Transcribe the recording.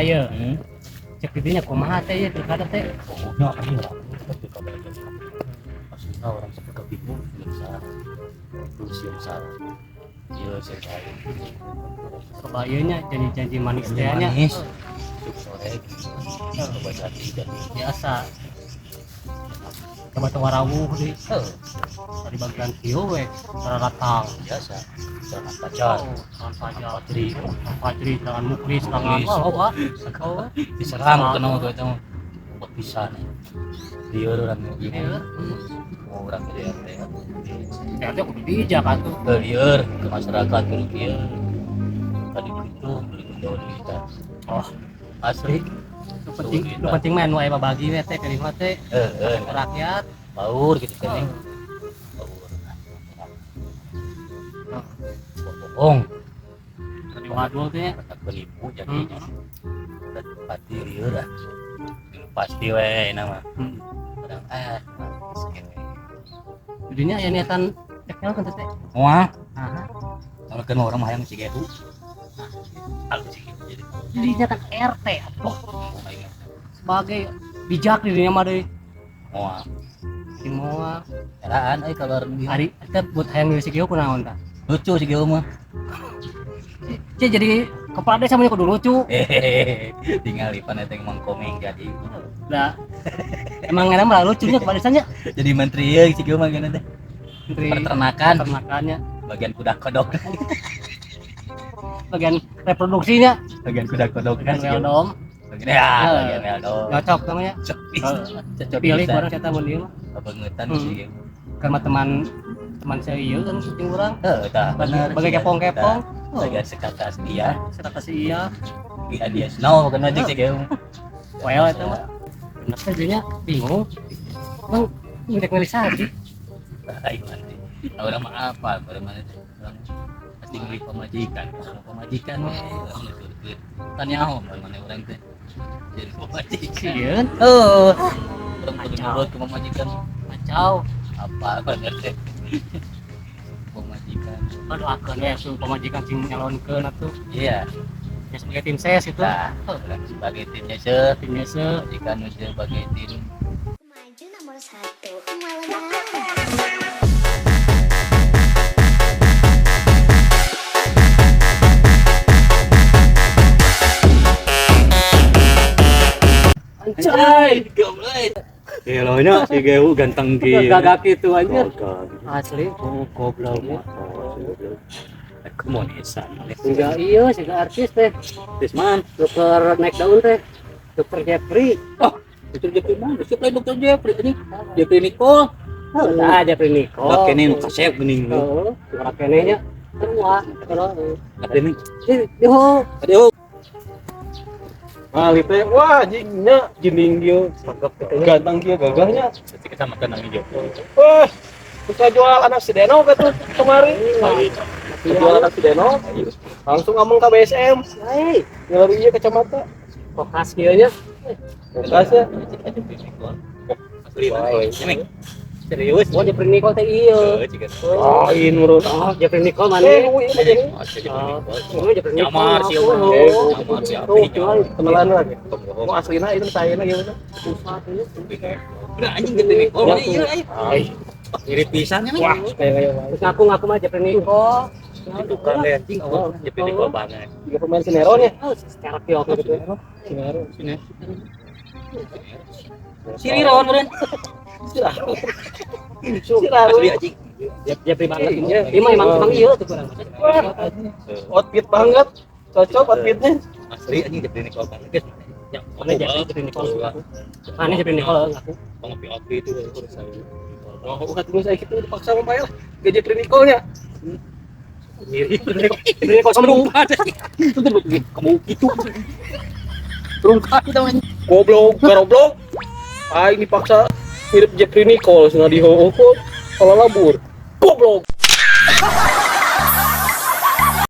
Tah ieu. Cek didinya kumaha teh ieu pilkada teh? Oh, nya ini lah. Pilkada aja. Maksudnya urang sampai bingung sieun saha. Tuh sieun saha. Ieu sieun saha. Coba ieu nya janji-janji manis teh nya. Manis. Cuk sore gitu. Coba jadi jadi. Biasa. Coba teu warawuh deui. Heuh, Dari bagian kieu we ratang. Biasa. Serangan pacar. Oh, serangan fajar. Fajri. Serangan Fajri, serangan Muklis, serangan Muklis. wah loba. Oh, Diserang tuh nama gue itu. Buat pisan. Lieur urang ieu. Lieur. Oh, urang jadi RT. Ya teh kudu bijak atuh. Lieur ke masyarakat kudu kieu. Tadi gitu beli jauh kita. Oh, asli. Nu penting mah nu aya babagi we teh pilih mah teh Heeh, ke rakyat. Baur gitu kan. Oh. Baur. Bohong, Di wadul teh. Tak penipu jadinya. Dan pasti lieur ah. Pasti we nama. Kadang ah, geus kewe. Jadinya aya niatan cek kan teh. Moal, Aha. kalau kan urang mah hayang Cigehu. Halus sih gitu jadi. Jadinya kan RT atuh Aing sebagai bijak di dinya mah deui. Moal. Si moal. Eraan euy kalau orang dia. Ari teh buat hayang milih Cigehu kunaon tah? Lucu Cigehu mah. Cek jadi kepala desa mah kudu lucu. Hehehe, tinggal Ipan eta emang komeng jadi. Lah emang enak mah lucunya kepala desanya. Jadi menteri ya Cigehu mah gimana teh? Menteri Peternakan, peternakannya, bagian kuda kodok, bagian reproduksinya, bagian kuda kodok bagian weldom. Bagian ya, bagian weldom. Cocok namanya. Cocok pisan. Cocok Pilih pisan. bareng saya mun ieu mah. Kebangetan sih. Karena teman teman saya ieu kan jeung urang. Heuh, tah bener. Bagai kepong-kepong. Tah, bagian sekatas dia, Serta si iya. Dia dia snow kan aja sih Cigehu. Well eta mah. Bener teh jadinya bingung. Bang, minta milih saha sih? Aing nanti. Urang mah apa? Urang mah urang pasti milih pamajikan. Kalau pamajikan we urang nuturkeun. Kan nyaho mana urang teh. Jadi pamajikan. Sieun. Oh. Urang kudu Kacau. nurut ke pamajikan. Kacau. Apa bener teh? Pamajikan. Aduh akeun we asuh pamajikan sing nyalonkeun atuh. Iya. Ya sebagai tim ses itu. Nah, urang sebagai tim nyese, Tim nyese. pamajikan nu sebagai tim Maju nomor 1 malam. Anjay. Goblok. Nya si Gehu ganteng kieu. Gagak gitu anjir. Gagak. Asli. Oh, goblok mah. Komunisan. Enggak iya, sih artis teh. Tisman. Dokter naik daun teh. Dokter Jeffrey. Oh, Dokter Jeffrey mana? Siapa lain Dokter Jeffrey ini? Jeffrey Nicole. Oh, nah, Jeffrey Nicole. Gak kene nu kasep geuning. Heeh, gerak keneh nya. Semua. Terus. Gak kene. Di ho. Aduh. Mali teh wah jingnya jinding kieu. Ganteng kieu gagahnya. Berarti kita makan nang hijau. Wah, suka jual anak si Deno ke tuh kemarin. Jual anak si Deno. Langsung ngomong ke BSM. Hei, Ngelari ieu kacamata. kok khas kieu nya? Khas ya. Jeffrey Nicole. Asli mana? Ini serius. Oh, Jeffrey Nicole teh ieu. Heeh, jika Lain menurut. Oh, Jeffrey Nicole mana? Eh, euy, ini jeung Oh, Jeffrey Nicole. Oh, Jeffrey Nicole. Nyamar sih, Oh, Nyamar si Tuh, Api. cuman kenalan lagi. Bohong. Mau aslina itu saya lagi gimana? pusat ini. Udah anjing Jeffrey Nicole mana ieu euy. Ai, Mirip pisan nya. wah, kayak kayak wae. Terus ngaku-ngaku mah Jeffrey Nicole. Itu kan anjing oh, Jeffrey Nicole banget. Tiga pemain sinetron ya. Oh, secara kiok gitu. Sinetron. Sini. Siriron meureun. Siraru. Asli anjing. Jeffrey banget. Iya. Iya, emang emang iya tuh kurang. Wah, outfit banget. Cocok outfitnya. Asli anjing Jeffrey Nicole banget guys. Ya, Mana Jeffrey Nicole? Mana Jeffrey Nicole ngaku. Ngopi outfit itu saya. Oh, bukan dulu saya gitu dipaksa sama Pak Gak Jeffrey Nicole-nya. Mirip. Jeffrey Nicole sama dong. Kamu gitu. Rungkat kita anjing. Goblok, garoblok. Aing dipaksa mirip Jeffrey Nicole cenah di kalau labur. Goblok.